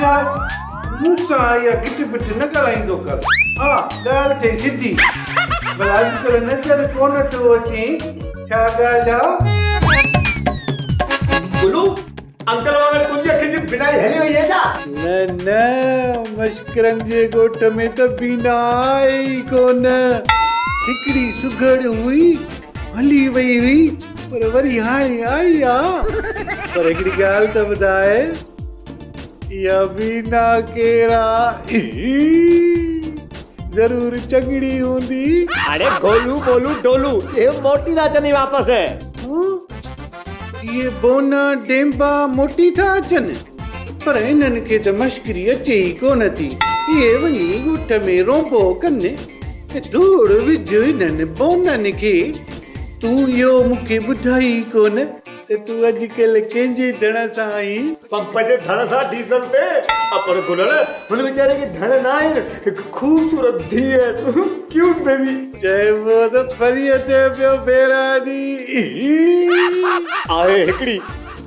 يار مون سان اها گٽ پٽ نه ڳالهائيندو ڪر. ها ڳالهه ٿئي سڌي. ڀلا اڄڪلهه نظر ڪونه ٿو اچين، ڇا ڳالهه آ؟ گلو، انڪل وانگر تنهنجي اکين جي بينائي هلي وئي آهي ڇا؟ نه نه، مشڪرن جي ڳوٺ ۾ ته بينا آهي ئي ڪونه. هڪڙي سگهڙ هئي، هلي وئي هئي، پر وري هاڻي آئي آ. پر هڪڙي ڳالهه ته ٻڌاء، اها بينا ڪير آ؟ ضرور چڱڙي هوندي. اڙي گولو مولو ڊولو، اهي موٽي ٿا اچن ئي واپس. اهي بونا ڊيمبا موٽي ٿا اچن، پر انهن کي ته مشڪري اچي ئي ڪونه ٿي. اهي وڃي ڳوٺ ۾ رونبو ڪن ته ڌوڙ وجهه انهن بونن کي. تون اهو مون کي ٻڌائي ئي ڪونه ته تون اڄڪلهه ڪنهن جي ڌڻ سان آهين؟ پمپ جي ڌڻ سان ڊيزل تي. پر گلڻ، هن ويچاري کي ڌڻ نه آهن، هڪ خوبصورت ڌيء اٿس، ڪيوٽ بيبي. چئبو ته ڦريء تي پيو ڦيرا ڏي. آهي هڪڙي،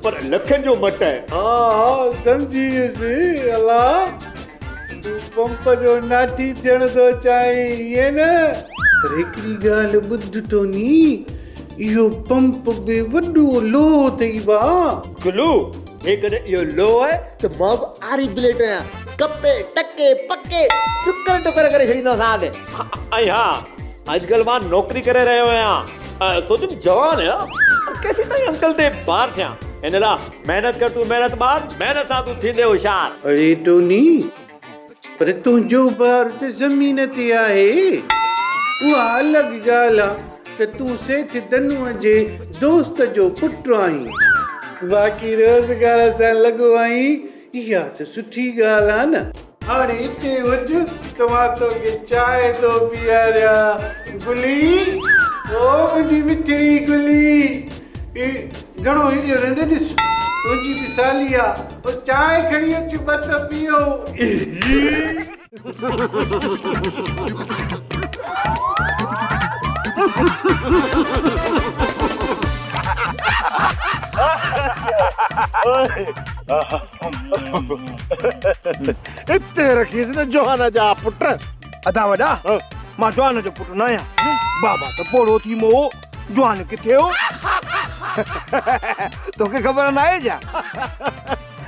پر لکن جو مٽ آهي. ها ها سمجهي ويس. الا، تون پمپ جو ناٺي ٿيڻ ٿو چاهين، ائين نه؟ پر هڪڙي ڳالهه ٻڌ ٽوني، اهو پمپ به وڏو لوهه اٿئي ڀاء. گلو، جيڪڏهن اهو لوهه آهي ته مان به آري بليٽ آهيان. ڪپي، ٽڪي، پڪي، ٽڪر ٽڪر ڪري ڇڏيندوسانس. ۽ ها، اڄڪلهه مان نوڪري ڪري رهيو آهيان. سوچيم جوان آهيان، پر ڪيسين تائين انڪل تي بار ٿيان. ان لاء محنت ڪر تون محنت ٻار، محنت سان تون ٿيندين هوشيار. اڙي ٽوني، پر تنهنجو بار ته زمين تي آهي. اها الڳ ڳالهه آ ته تون سيٺ ڌنوء جي دوست جو پٽ آهين. باقي روزگار سان لڳو آهين، اها ته سٺي ڳالهه آ نه. هاڻي اتي هج ته مان توکي چانهه ٿو پياريان. گلي، او منهنجي مٺڙي گلي. گهڻو هيڏيو نه ڏس، تنهنجي به سالي آ. او چانهه کڻي اچ ٻه ته پيئون. اتي رکيس نه جوان جا پٽ. ادا وڏا مان جوان جو پٽ نه آهيان. بابا ته پوڙهو ٿي مئو. جوان ڪٿي هو؟ توکي خبر ناهي ڇا؟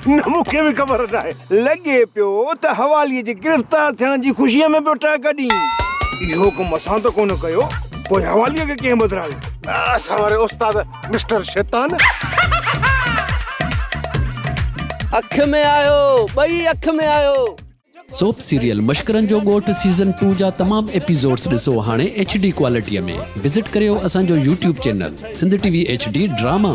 نه مون کي به خبر ناهي. لڳي پيو ته حواليء جي گرفتار ٿيڻ جي خوشيء ۾ پيو ٽهڪ ڏين. اهو ڪم اسان ته ڪونه ڪيو، پوء حواليء کي ڪنهن ٻڌرايو؟ اسان واري استاد مسٽر شيطان. اک ۾ آيو، ٻئي اک ۾ آيو. سوپ سيريل مشڪرن جو ڳوٺ سيزن ٽو جا تمام ايپيسوڊس ڏسو هاڻي ايڇ ڊي ڪوالٽي ۾ وزٽ ڪريو اسان جو YouTube channel Sindh T V H D drama.